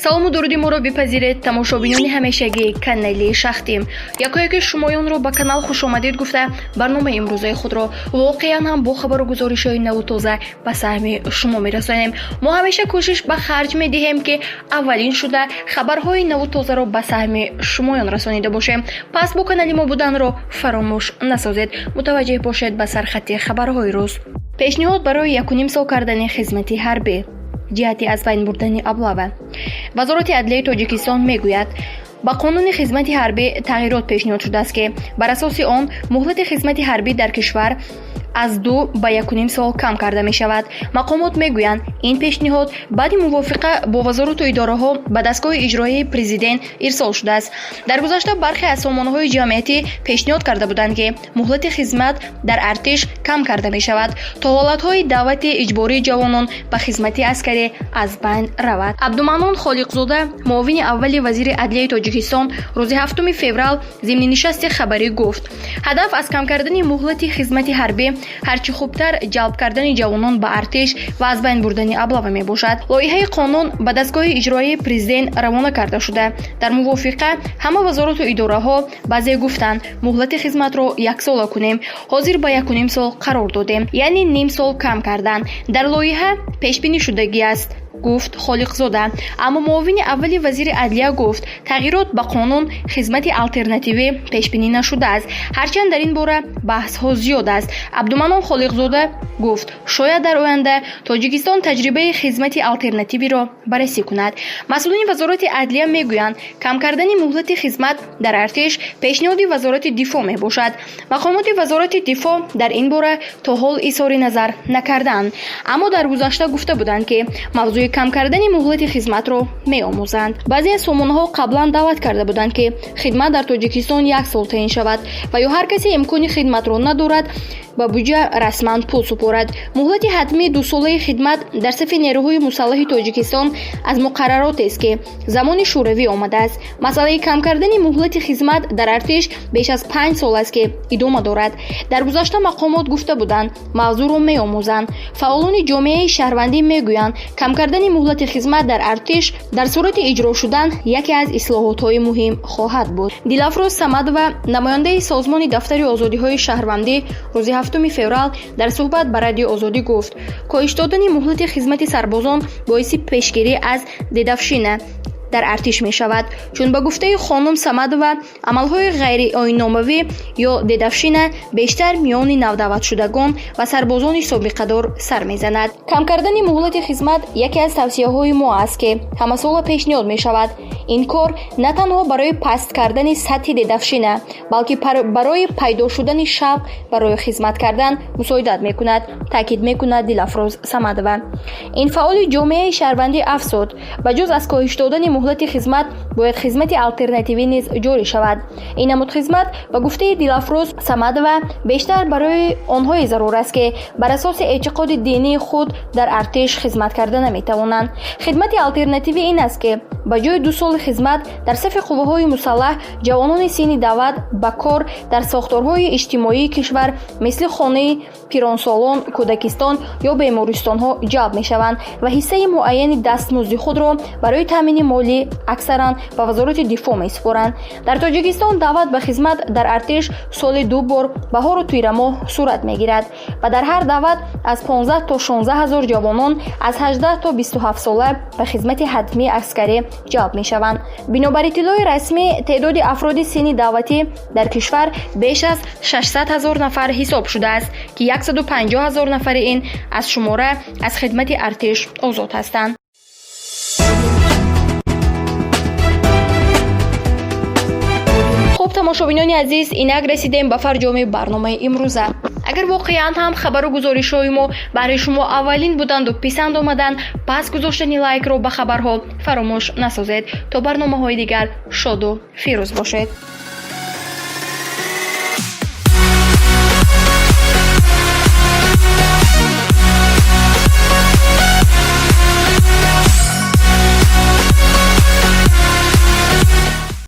Салому дуруди моро бипазиред, тамошобинони ҳамешагии канали Шахтим. Якояки шумоёнро ба канал хушомадед гуфта, барномаи имрӯзаи худро воқеан ҳам бо хабару гузоришҳои наву тоза ба саҳми шумо мерасонем. Мо ҳамеша кӯшиш ба харҷ медиҳем, ки аввалин шуда хабарҳои наву тозаро ба саҳми шумоён расонида бошем. Пас бо канали мо буданро фаромӯш насозед. Мутаваҷҷеҳ бошед ба сархати хабарҳои рӯз. Пешниҳод барои якуним сол кардани хизмати ҳарбӣ ҷиҳати аз байн бурдани облава. Вазорати адлияи Тоҷикистон мегӯяд, ба қонуни хизмати ҳарбӣ тағйирот пешниҳод шудааст, ки бар асоси он муҳлати хизмати ҳарбӣ дар кишвар аз 2 ба 1.5 сол кам карда мешавад. Мақомот мегӯянд, ин пешниҳод баъди мувофиқа бо вазорату идораҳо ба дастгоҳи иҷроияи президент ирсол шудааст. Дар гузашта бархе аз сомонаҳои ҷамъиятӣ пешниҳод карда буданд, ки муҳлати хизмат дар артиш кам карда мешавад, то ҳолатҳои даъвати иҷбории ҷавонон ба хизмати аскарӣ аз байн равад. Абдуманнон Холиқзода, муовини аввали вазири адлияи Тоҷикистон, рӯзи 7 феврал зимни нишасти хабарӣ гуфт, ҳадаф аз кам кардани муҳлати хизмати ҳарбӣ ҳарчи хубтар ҷалб кардани ҷавонон ба артиш ва аз байн бурдани облава мебошад. Лоиҳаи қонун ба дастгоҳи иҷроияи президент равона карда шуда, дар мувофиқа ҳама вазорату идораҳо. Баъзе гуфтанд, муҳлати хизматро яксола кунем. Ҳозир ба 1.5 сол қарор додем, яъне ним сол кам кардан дар лоиҳа пешбинӣ шудагӣ аст, гуфт Холиқзода. Аммо муовини аввали вазири адлия гуфт, тағйирот ба қонун хизмати алтернативӣ пешбинӣ нашудааст, ҳарчанд дар ин бора баҳсҳо зиёд аст. Абдуманнон Холиқзода гуфт, шояд дар оянда Тоҷикистон таҷрибаи хизмати алтернативиро баррасӣ кунад. Масъулини Вазорати адлия мегӯянд, кам кардани муҳлати хизмат дар артиш пешниҳоди Вазорати дифоъ мебошад. Мақомоти Вазорати дифоъ дар ин бора то ҳол изҳори назар накардаанд, аммо дар гузашта гуфта буданд, ки мавзӯи кам кардани муҳлати хизматро меомӯзанд. Баъзе аз сомонаҳо қаблан даъват карда буданд, ки хидмат дар Тоҷикистон як сол таъин шавад ва ё ҳар касе имкони хидматро надорад, ба буҷа расман пул супорад. Муҳлати ҳатмии дусолаи хидмат дар сафи нерӯҳои мусаллаҳи Тоҷикистон аз муқарраротест, ки замони Шӯравӣ омадааст. Масъалаи кам кардани муҳлати хизмат дар артиш беш аз 5 сол аст, ки идома дорад. Дар гузашта мақомот гуфта буданд, мавзӯъро меомӯзанд. Фаъолони ҷомеаи шаҳрвандӣ мегӯянд, кам кардани муҳлати хизмат дар артиш дар сурати иҷро шудан яке аз ислоҳотҳои муҳим хоҳад буд. Дилафрӯз Самадова, намояндаи созмони Дафтари озодиҳои шаҳрвандӣ, рӯзи 7 феврал дар суҳбат ба Радиои Озодӣ гуфт, коҳиш додани муҳлати хизмати сарбозон боиси пешгирӣ аз дедовщина дар артиш мешавад, чун ба гуфтаи хонум Самадова, амалҳои ғайриоинномавӣ ё дедовщина бештар миёни навдаъватшудагон ва сарбозони собиқадор сар мезанад. Кам кардани муҳлати хизмат яке аз тавсияҳои мо аст, ки ҳамасола пешниҳод мешавад. Ин кор на танҳо барои паст кардани сатҳи дедовщина, балки барои пайдо шудани шавқ барои хизмат кардан мусоидат мекунад, таъкид мекунад Дилафрӯз Самадова. Ин фаъоли ҷомеаи шаҳрвандӣ афзуд, ба ҷуз аз коҳиш додани муҳлати хизмат бояд хизмати алтернативӣ низ ҷорӣ шавад. Ин намуд хизмат, ба гуфтаи Дилафрӯз Самадова, бештар барои онҳое зарур аст, ки бар асоси эътиқоди динии худ дар артиш хизмат карда наметавонанд. Хидмати алтернативӣ ин аст, ки ба ҷои 2 соли хизмат дар сафи қувваҳои мусаллаҳ ҷавонони синни даъват ба кор дар сохторҳои иҷтимоии кишвар, мисли хонаи пиронсолон, кӯдакистон ё бемористонҳо ҷалб мешаванд ва ҳиссаи муайяни дастмузди худро барои таъмини молӣ аксаран ба Вазорати дифоъ месупоранд. Дар Тоҷикистон даъват ба хизмат дар артиш соли ду бор, баҳору тирамоҳ, сурат мегирад ва дар ҳар даъват аз 15 то 16 ҳазор ҷавонон аз 18 то 27 сола ба хизмати ҳатмии аскарӣ ҷалб мешаванд. Бинобар иттилои расмӣ, теъдоди афроди синни даъватӣ дар кишвар беш аз 600 ҳазор нафар ҳисоб шудааст, ки 150 ҳазор нафари ин аз шумора аз хидмати артиш озод ҳастанд. Хуб, тамошобинони азиз, инак расидем ба фарҷоми барномаи имрӯза. Агар воқеан ҳам хабару гузоришҳои мо барои шумо аввалин буданду писанд омаданд, пас гузоштани лайкро ба хабарҳо фаромӯш насозед. То барномаҳои дигар шоду фирӯз бошед.